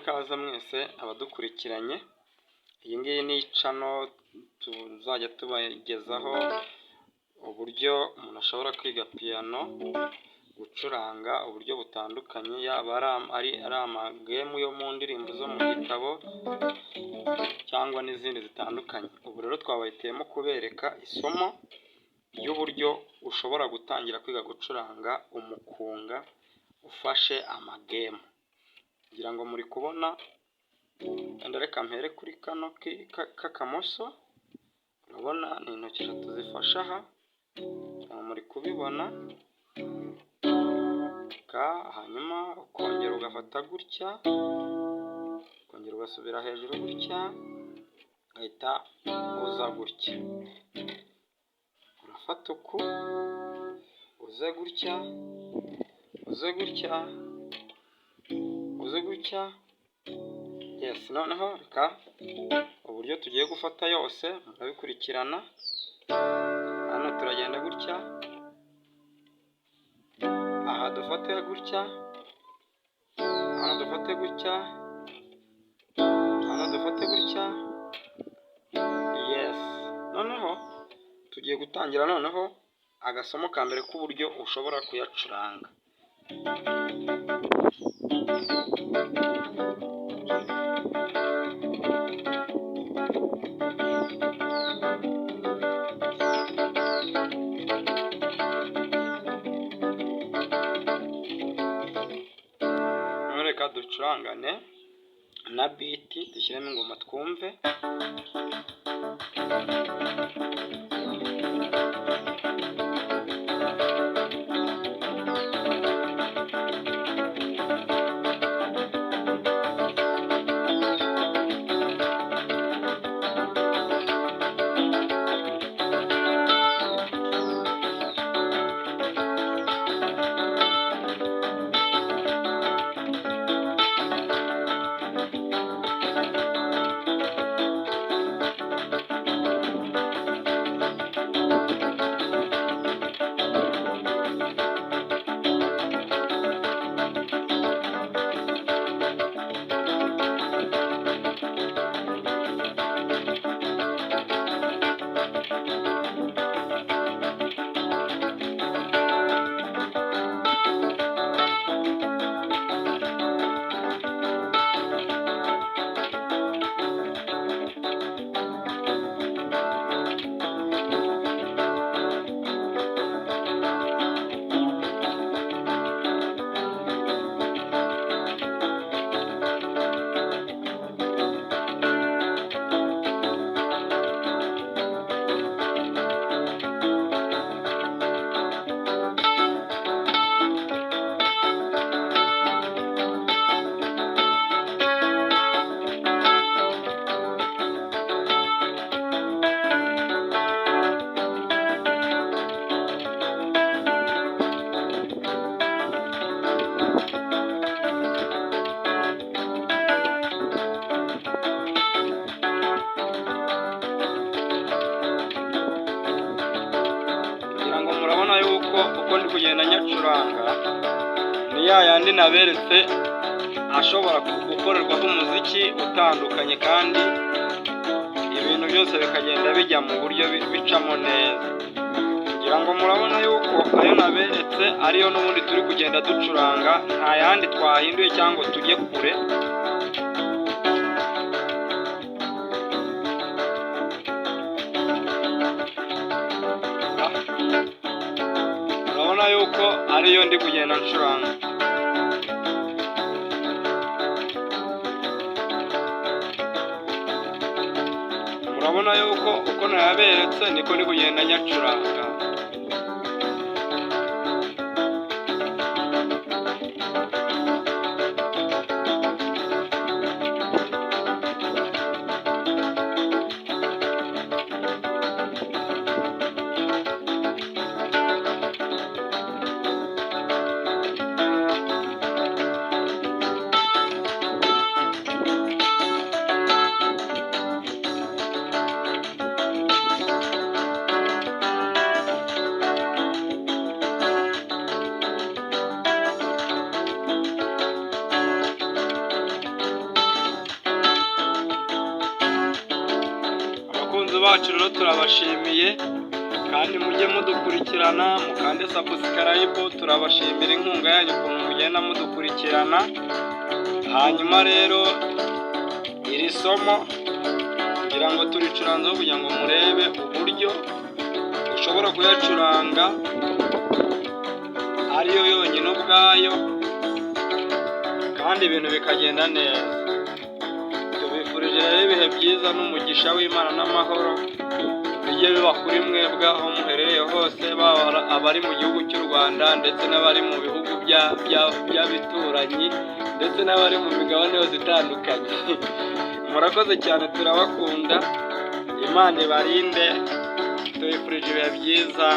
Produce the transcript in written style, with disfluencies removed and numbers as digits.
Ikaze mwese abadukurikiranye. Iyi ngiyi ni channel tuzajya tubagezaho uburyo umuntu ashobora kwiga piyano, gucuranga uburyo butandukanye, yaba ari amagemu yo mu ndirimbo zo mu gitabo cyangwa n'izindi zitandukanye. Ubu rero twabahitiyemo kubereka isomo ry'uburyo ushobora gutangira kwiga gucuranga umukunga ufashe amagemu. Ngira ngo muri kubona, wenda reka mpere kuri kano k'akamoso, urabona ni intoki eshatu zifashe aha, muri kubibona, hanyuma ukongera ugafata gutya, ukongera ugasubira hejuru gutya, ugahita uza gutya. Urafata uku, uze gutya, uze gutya, uze gutya, yes. Noneho reka uburyo tugiye gufata yose murabikurikirana. Hano turagenda gutya, aha dufate gutya, hano dufate gutya, hano dufate gutya, yes. Noneho tugiye gutangira noneho agasomo ka mbere k'uburyo ushobora kuyacuranga. Noneho reka ducurangane na beat, dushyiremo ingoma twumve. Ngira ngo murabona yuko uko ndi kugenda nyacuranga ni ya yandi naberetse ashobora gukorerwaho umuziki utandukanye, kandi ibintu byose bikagenda bijya mu buryo, bicamo neza. Ngira ngo murabona yuko ayo naberetse ariyo n'ubundi turi kugenda ducuranga, nta yandi twahinduye cyangwa ngo tujye kure. Urabona yuko ariyo ndi kugenda ncuranga. Murabona yuko uko nayaberetse niko ndi kugenda nyacuranga. bacu rero turabashimiye, kandi mujye mudukurikirana, mukande subscribe. Turabashimira inkunga yanyu, ukuntu mugenda mudukurikirana. Hanyuma rero iri somo kugira ngo turicuranzeho, kugira ngo murebe uburyo ushobora kuyacuranga ariyo yonyine ubwayo, kandi ibintu bikagenda neza. Tubifurije rero ibihe byiza n'umugisha w'Imana n'amahoro bijye biba kuri mwebwe aho muherereye hose, baba abari mu gihugu cy'u Rwanda, ndetse n'abari mu bihugu by'abituranyi, ndetse n'abari mu migabane yose itandukanye. Murakoze cyane, turabakunda, Imana ibarinde, tubifurije ibihe byiza.